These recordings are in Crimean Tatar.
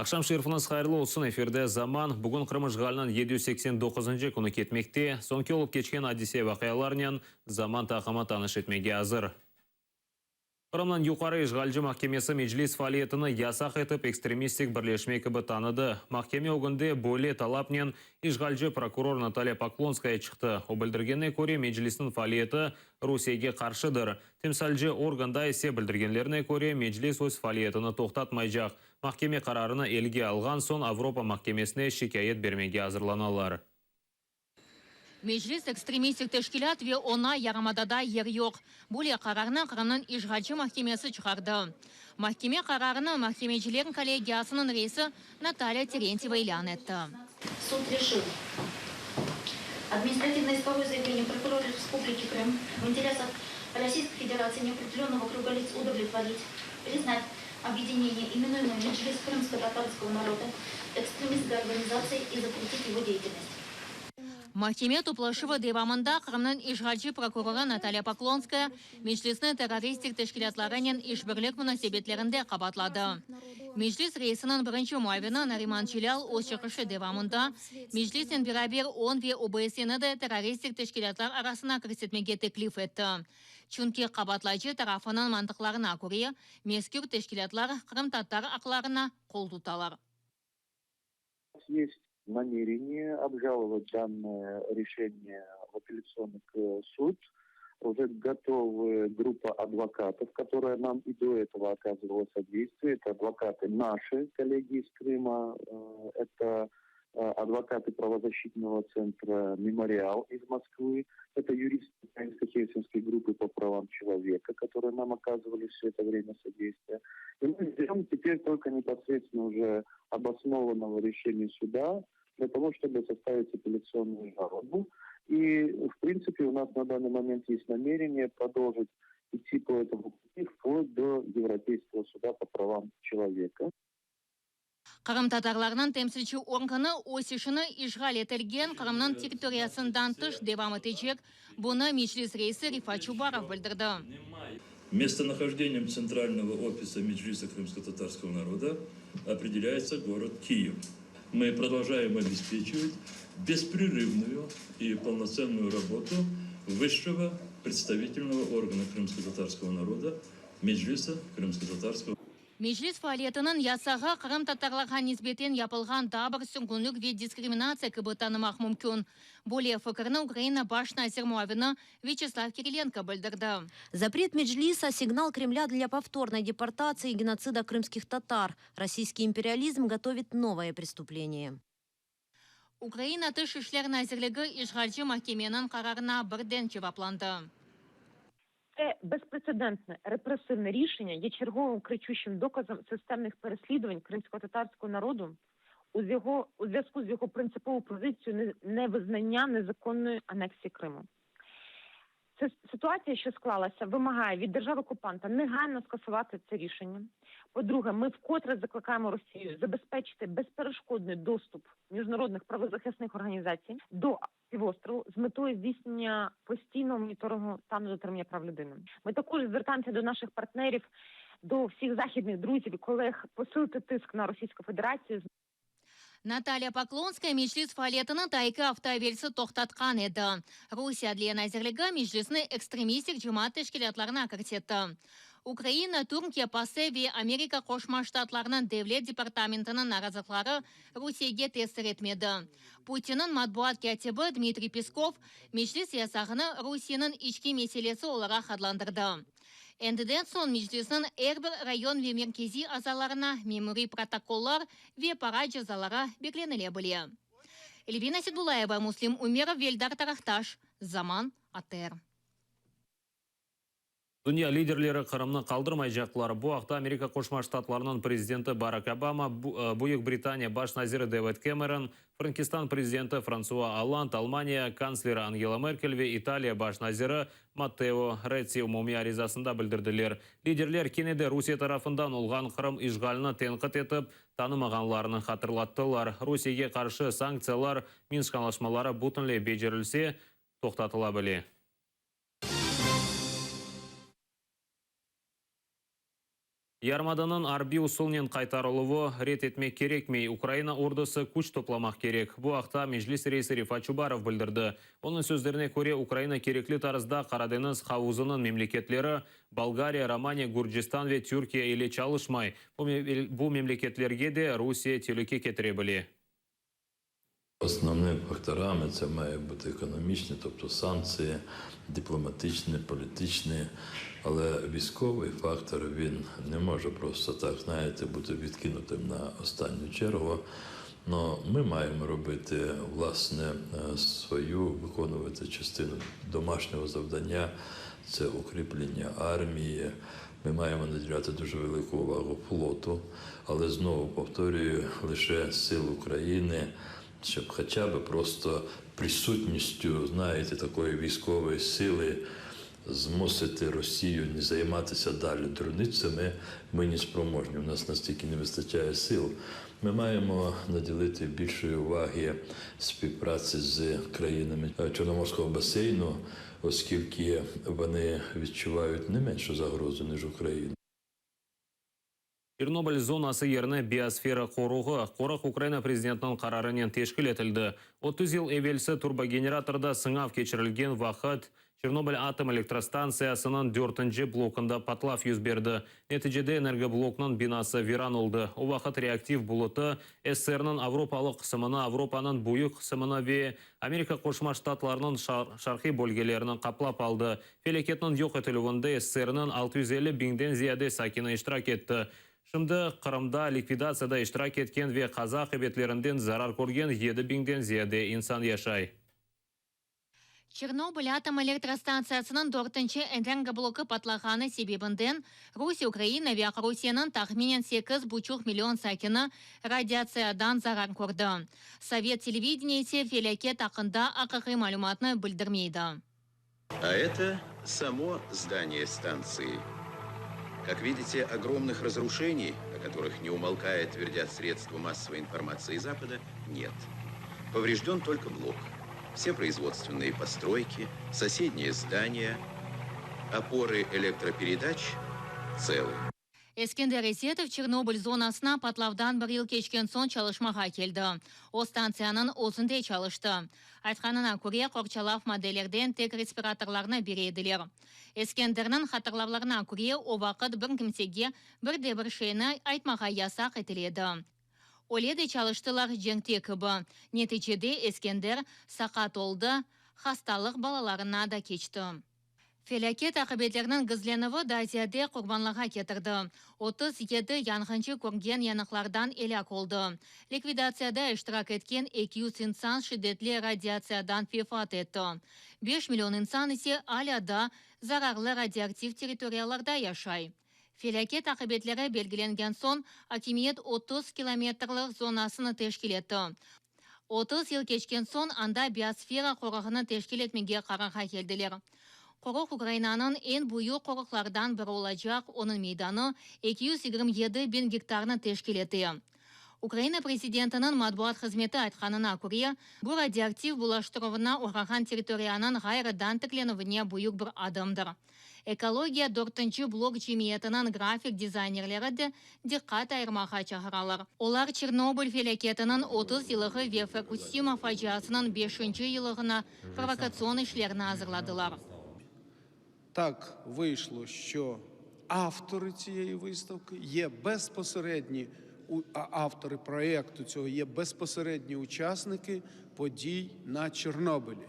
Aqşam şerifiñiz hayırlı olsun, efirde Zaman. Bugün Qırım işğaliniñ 789-ncı künü ketmekte. Soñki olıp keçken adise-vaqialarnen Zaman taqımı tanış etmege azır. Qırımnıñ Yuqarı işğalci mahkemesi Meclis faaliyetini yasaq etip, ekstremistik birleşme kibi tanıdı. Mahkeme ögünde böyle talapnen işğalci prokuror Natalya Poklonskaya çıqtı. O bildirgenine köre, Meclisniñ faaliyeti Rusiyege qarşıdır. Temsalci organda ise bildirgenlerine köre, Meclis öz faaliyetini toqtatmaycaq. Mahkeme qararını elge alğan soñ Avropa mahkemesine şikâyet bermege azırlanalar. Meclis ekstremistik teşkilât ve oña yarımadada yer yoq. Böyle qararnı Qırımnıñ işğalci mahkemesi çıqardı. Mahkeme qararını mahkemeciler kollegiyasınıñ reisi Natalya Terentyeva ilân etti. Sud rişil, Administrativno-iskovое zaявlение prokurora Respubliki Krım v interesах Российской Федерации неопределенного круга лиц удовлетворить, признать объединение, именуемое Меджлис крымско-татарского народа, экстремистской организацией и запретить его деятельность. Mahkeme toplaşuvı devamında Qırımnıñ işğalci prokurorı Natalya Poklonskaya Meclisni terroristik teşkilâtlarınen işbirlik munasebetlerinde qabaatladı. Meclis reisiniñ birinci muavini Nariman Celâl öz çıqışı devamında Meclisnen beraber on ve OBSEni de terroristik teşkilâtlar arasına kirsetmege teklif etti. Çünki qabaatlayıcı tarafınıñ mantıqlarına köre, mezkür teşkilâtlar qırımtatar aqlarına qol tutalar. Есть намерение обжаловать данное решение в апелляционный суд. Уже готовы группа адвокатов, которая нам и до этого оказывала содействие. Это адвокаты наши, коллеги из Крыма, это адвокаты правозащитного центра «Мемориал» из Москвы, это юристы Украинской Хельсинской группы по правам человека, которые нам оказывали все это время содействие. И мы ждем теперь только непосредственно уже обоснованного решения суда для того, чтобы составить апелляционную жалобу. И, в принципе, у нас на данный момент есть намерение продолжить идти по этому пути вплоть до Европейского суда по правам человека. Qırımtatarlarnıñ temsilci organı öz işini işğal etilgen Qırımnıñ territoriyasından tış devam etecek, bunı Meclis reisi Refat Çubarov bildirdi. Местонахождением центрального офиса Меджлиса крымско-татарского народа определяется город Киев. Мы продолжаем обеспечивать беспрерывную и полноценную работу высшего представительного органа крымско-татарского народа Меджлиса крымско-татарского. Meclis faaliyetiniñ yasağı qırımtatarlarğa nisbeten yapılğan daa bir sürgünlik ve diskriminatsiya kibi tanımaq mümkün. Böyle fikirni Ukraina baş nazir muavini Vyaçeslav Kirilenko bildirdi. Запрет Меджлиса, сигнал Кремля для повторной депортации и геноцида крымских татар. Российский империализм готовит новое преступление. Ukraina Tış işler nazirligi işğalci mahkemeniñ qararına birden cevaplandı. Це безпрецедентне репресивне рішення є черговим кричущим доказом системних переслідувань кримськотатарського народу у його у зв'язку з його принциповою позицією невизнання незаконної анексії Криму. Це ситуація, що склалася, вимагає від держави-окупанта негайно скасувати це рішення. По-друге, ми вкотре закликаємо Росію забезпечити безперешкодний доступ міжнародних правозахисних організацій до півострову з метою здійснення постійного моніторингу стану дотримання прав людини. Ми також звертаємося до наших партнерів, до всіх західних друзів і колег посилити тиск на Російську Федерацію. Natalya Poklonskaya Meclis faaliyetini daa eki afta evelsi toqtatqan edi. Rusiye Adliye nazirligi Meclisni ekstremistik cemaat teşkilâtlarına kirsetti. Ukraina, Türkiye, PASE ve Amerika Qoşma Ştatlarınıñ Devlet departamentiniñ narazılıqları Rusiyege tesir etmedi. Putinniñ matbuat kâtibi Dmitriy Peskov Meclis yasağını Rusiyeniñ içki meselesi olaraq adlandırdı. Endiden soñ Meclisniñ er bir rayon ve merkeziy azalarına memuriy protokollar ve para cezaları beklenile bile. Elvina Sedulayeva, Muslim Ümerov ve Eldar Tarahtaş, Zaman, ATR. Dünya liderleri Qırımnı qaldırmaycaqlar. Bu aqta Amerika Qoşma Ştatlarınıñ prezidenti Barak Obama, Büyük Britaniya baş naziri David Kemeron, Frenkistan prezidenti Fransua Olland, Almaniya kantsleri Angela Merkel ve İtaliya baş naziri Matteo Retsi umumiy arizasında bildirdiler. Liderler kene de Rusiye tarafından olğan Qırım işğalini tenqit etip, tanımağanlarını hatırlattılar. Rusiyege qarşı sanktsiyalar Minsk añlaşmaları bütünley becerilse, toqtatıla bile. Yarımadanıñ arbiy usulnen qaytarıluvı red etmek kerekmey, Ukraina ordusı küç toplamaq kerek. Bu aqta Meclis reisi Refat Çubarov bildirdi. Onıñ sözlerine köre, Ukraina kerekli tarzda Qaradeñiz havuzınıñ memleketleri, Bolgariya, Romaniya, Gürcistan ve Türkiye ile çalışmay. Bu memleketlerge de Rusiye telüke ketire bile. Основними факторами це має бути економічні, тобто санкції, дипломатичні, політичні, але військовий фактор він не може просто так, знаєте, бути відкинутим на останню чергу. Но ми маємо робити власне свою, виконувати частину домашнього завдання, це укріплення армії. Ми маємо наділяти дуже велику увагу флоту, але знову повторюю, лише сил України, щоб хоча б просто присутністю, знаєте, такої військової сили змусити Росію не займатися далі дурницями, ми не спроможні. У нас настільки не вистачає сил. Ми маємо наділити більшої уваги співпраці з країнами Чорноморського басейну, оскільки вони відчувають не меншу загрозу, ніж Україна. Çernobıl zonası yerine biosfera qoruğı, qoruq Ukraina prezidentiniñ qararınen teşkil etildi. 30 yıl evelsi turbogeneratorda sınav keçirilgen vaqıt Çernobıl atom elektrostantsiyasınıñ dörtünci blokunda patlav yüz berdi. Neticede energobloknıñ binası viran oldı. O vaqıt reaktiv bulutı SSRniñ avropalı qısımını, Avropanıñ büyük qısımını ve Amerika Qoşma Ştatlarınıñ şarqiy bölgelerini qaplap aldı. Felâketniñ yoq etilüvinde SSRniñ 650 biñden ziyade sakini iştirak etti. Şimdi Qırımda likvidatsiyada iştirak etken ve qaza aqibetlerinden zarar körgen 7 biñden ziyade insan yaşay. Çernobıl atom elektrostantsiyasınıñ dörtünci energoblokı patlağanı sebebinden Rusiye, Ukraina ve Aqrusiyeniñ tahminen 8,5 million sakini radiatsiyadan zarar kördi. Sovet televideniyesi felâket aqqında aqiqiy malümatnı bildirmeydi. А это само здание станции. Как видите, огромных разрушений, о которых не умолкая твердят средства массовой информации Запада, нет. Поврежден только блок. Все производственные постройки, соседние здания, опоры электропередач целы. Eskender Esetov Çernobıl zonasına patlavdan bir yıl keçken soñ çalışmağa keldi. O stantsiyanıñ özünde çalıştı. Aytqanına köre, qorçalav maddelerden tek respiratorlarnı bere ediler. Eskenderniñ hatırlavlarına köre, o vaqıt bir kimsege bir de bir şeyni aytmağa yasaq etile edi. Öyle de çalıştılar cenkte kibi. Neticede Eskender saqat oldı, hastalıq balalarına da keçti. Felâket aqibetleriniñ gizlenüvi daa ziyade qurbanlarğa ketirdi. 37 yanğıncı körgen yanıqlardan elâk oldı. Likvidatsiyada iştirak etken 200 insan şiddetli radiatsiyadan vefat etti. 5 million insan ise alâ daa zararlı radioaktiv territoriyalarda yaşay. Felâket aqibetleri belgilengen soñ akimiyet 30 kilometrlik zonasını teşkil etti. 30 yıl keçken soñ anda biosfera qoruğını teşkil etmege qararğa keldiler. Qoruq Ukrainanıñ eñ büyük qoruqlardan biri olacaq, onıñ meydanı 227 biñ gektarnı teşkil ete. Ukraina prezidentiniñ matbuat hızmeti aytqanına köre, bu radioaktiv bulaştıruvına oğrağan territoriyanıñ ğayrıdan tiklenüvine büyük bir adımdır. Ekologiya dörtünci blok cemiyetiniñ grafik dizaynerleri de diqqat ayırmağa çağıralar. Olar Çernobıl felâketiniñ 30 yıllığı ve Fukusima faciasınıñ beşinci yıllığına provokatsion işlerni azırladılar. Так вийшло, що автори цієї виставки є безпосередні автори проєкту цього є безпосередні учасники подій на Чорнобилі.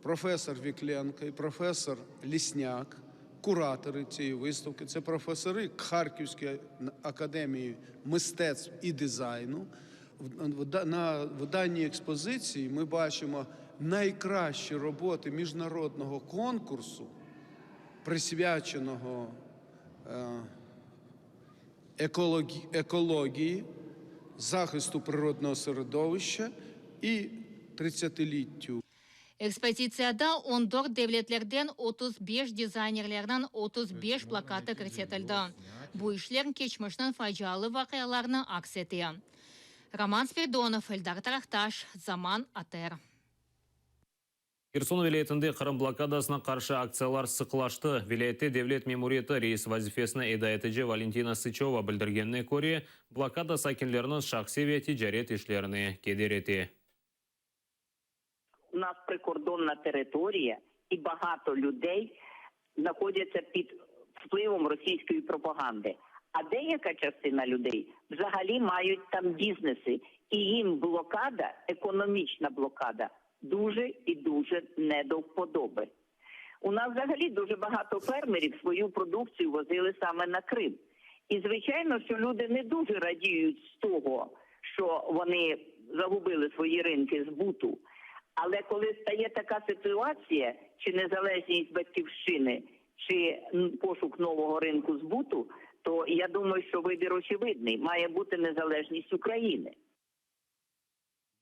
Професор Вікленко і професор Лісняк, куратори цієї виставки, це професори Харківської академії мистецтв і дизайну. В даній експозиції ми бачимо найкращі роботи міжнародного конкурсу, присвяченого екології, захисту природного середовища і 30-літтю. Ekspozitsiyada 14 devletlerden 35 dizaynerlerniñ 35 plakatı kirsetildi. Bu işler keçmişniñ facialı vaqialarını aks ete. Roman Spiridonov, Eldar Tarahtaş, Zaman ATR. Herson vilâyetinde Qırım blokadasına qarşı aktsiyalar sıqlaştı. Vilâyette devlet memuriyeti reis vazifesini eda etici Valentina Sıçova bildirgenine köre, blokada sakinleriniñ şahsiy ve ticaret işlerine keder ete. U nas prikordonna territoriya i bahato lüdey znahodyatsya pid vplivom rosiyskoyi propagandı. A deyaka çastina lüdey vzagалі mayut tam biznesi i yim blokada, ekonomiçna blokada, duje i duje ne do vpodobi. U нас взагалі дуже багато фермерів свою продукцію возили саме на Крим. І, звичайно, що люди не дуже радіють з того, що вони загубили свої ринки збуту. Але коли стає така ситуація, чи незалежність батьківщини, чи пошук нового ринку збуту, то я думаю, що вибір очевидний. Має бути незалежність України.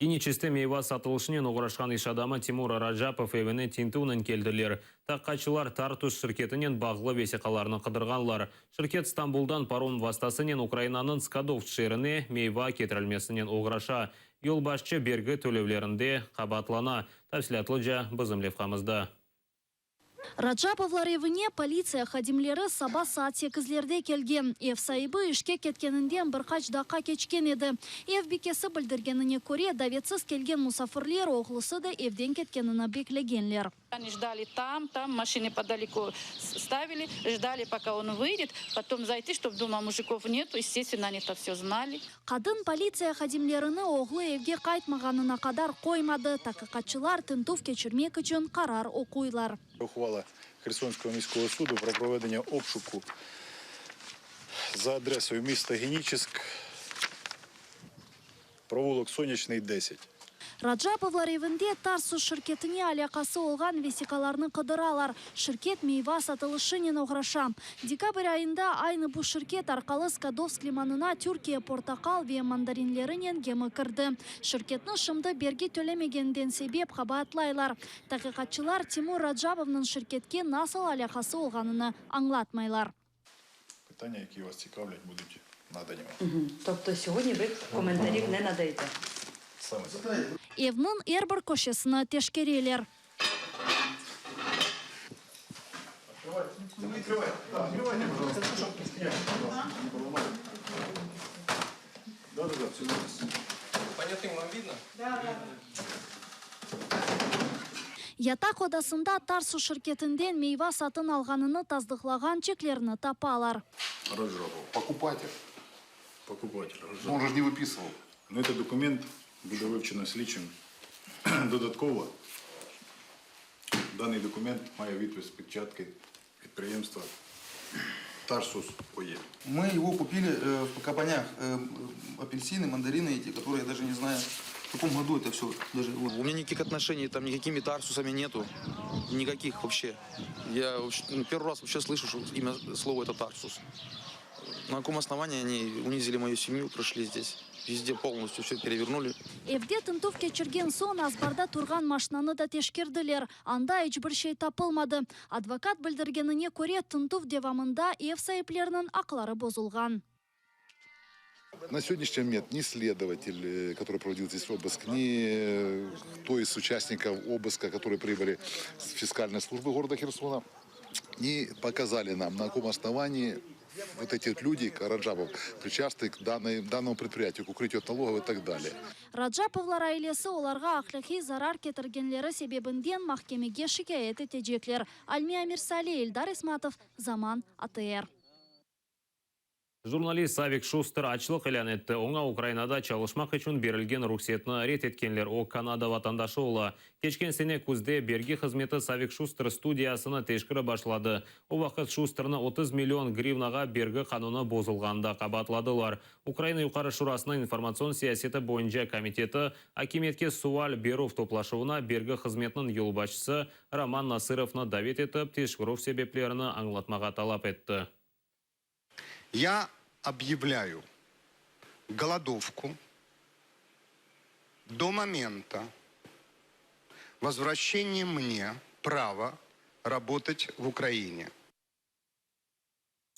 Geniçeskte meyva satılışınen oğraşqan iş adamı Timur Racapov evine tintüvnen keldiler. Taqiqatçılar Tartus şirketinen bağlı vesiqalarnı qıdırğanlar. Şirket Stambuldan parom vastasınen Ukrainanıñ Skadovsk şeerine meyva ketirilmesinen oğraşa. Yolbaşçı bergi tölevlerinde qabaatlana. Tafsilâtlıca bizim levhamızda. Racapovlar evine politsiya hadimleri saba saat sekizlerde kelgen. Ev saibi işke ketkeninden bir qaç daqqa keçken edi. Ev bikesi bildirgenine köre, davetsiz kelgen musafirler oğlusı da evden ketkenini beklegenler. Они ждали там, там, машины подалеку ставили, ждали, пока он выйдет, потом зайти, чтобы дома мужиков нету, естественно, они это все знали. Qadın politsiya hadimlerini oğlu evge qaytmağanına qadar qoymadı. Taqiqatçılar tintüv keçirmek içün qarar oquylar. Ухвала Херсонського міського суду про проведення обшуку за адресою міста Генічеськ, провулок Сонячний, 10. Racapovlar evinde Tarsus şirketine alâqası olğan vesiqalarnı qıdıralar. Şirket meyva satılışınen oğraşa. Dekabr ayında aynı bu şirket arqalı Skadovsk limanına Türkiye portaqal ve mandarinlerinen gemi kirdi. Şirketni şimdi bergi tölemegeninden sebep qabaatlaylar. Taqiqatçılar Timur Racapovnıñ şirketke nasıl alâqası olğanını añlatmaylar. Питання, які вас цікавлять, будуть надані вам. Тобто сьогодні ви коментарів не надаєте? Саме так. Evniñ er bir köşesini teşkereler. Yataq odasında Tarsus şirketinden meyva satın alğanını tasdıqlağan çeklerni tapalar. Раджабов. Покупатель. Покупатель. Раджабов. Он же не выписывал. Но этот документ буде вивчено слідчим додатково. Даний документ має відпис печатки підприємства Тарсус ОЄ. Мы его купили в кабанях. Апельсины, мандарины эти, которые я даже не знаю, в каком году это все. Даже, вот. У меня никаких отношений там никакими Тарсусами нету. Никаких вообще. Я вообще, ну, первый раз вообще слышу, что имя слово это Тарсус. На каком основании они унизили мою семью, прошли здесь. Везде полностью все перевернули. Evde tintüv keçirgen soñ azbarda turğan maşinanı da teşkerdiler. Anda iç bir şey tapılmadı. Advokat bildirgenine köre, tintüv devamında ev saipleriniñ aqları bozulğan. На сегодняшний момент ни следователь, который проводил здесь обыск, ни кто из участников обыска, которые прибыли с фискальной службы города Херсона, не показали нам, на каком основании вот эти вот люди, Раджабов, причастны к данной, данному предприятию, к укрытию от налогов и так далее. Racapovlar ailesi olarğa ahlâqiy zarar ketirgenleri sebebinden mahkemege şikâyet etecekler. Almiya Emirsali, Eldar Ismatov, Zaman, ATR. Jurnalist Savik Şuster açlıq ilân etti. Oña Ukrainada çalışmaq içün berilgen ruhsetni red etkenler. O, Kanada vatandaşı ola. Keçken sene küzde bergi hızmeti Savik Şuster studiyasını teşkerip başladı. O vaqıt Şusterni 30 million grivnağa bergi qanunı bozulğanında qabaatladılar. Ukraina Yuqarı Şurasınıñ informatsion siyaseti boyunca komiteti akimiyetke sual berüv toplaşuvına bergi hızmetiniñ yolbaşçısı Roman Nasırovnı davet etip, teşkerüv sebeplerini añlatmağa talap etti. Я объявляю голодовку до момента возвращения мне права работать в Украине.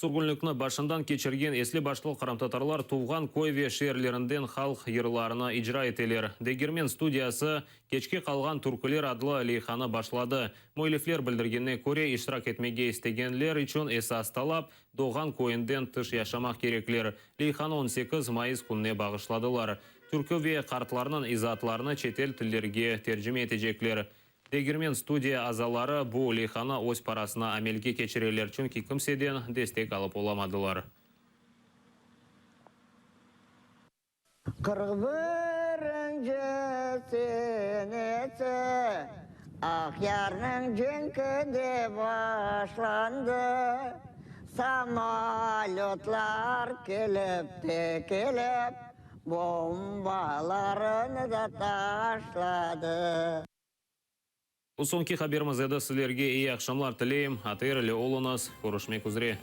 Sürgünlikni başından keçirgen esli-başlı qırımtatarlar tuvğan köy ve şeerlerinden halq yırlarını icra eteler. Degirmen studiyası Keçke qalğan türküler adlı leyhanı başladı. Müellifler bildirgenine köre, iştirak etmege istegenler içün esas talap, doğğan köyünden tış yaşamaq kerekler. Leyhanı on sekiz mayıs kününe bağışladılar. Türkü ve qartlarnıñ izaatlarını çetel tillerge tercime etecekler. Degirmen studiya azaları bu leyhanı öz parasına amelge keçireler, çünki kimseden destek alıp olamadılar. 41-nci senesi Aqyarnıñ cenki de başlandı. Samolötlar kelip te kelip, bombalarını da taşladı. Bu soñki haberimiz edi. Sizlerge eyi aqşamlar tileyim. ATR ile oluñız. Körüşmek üzre.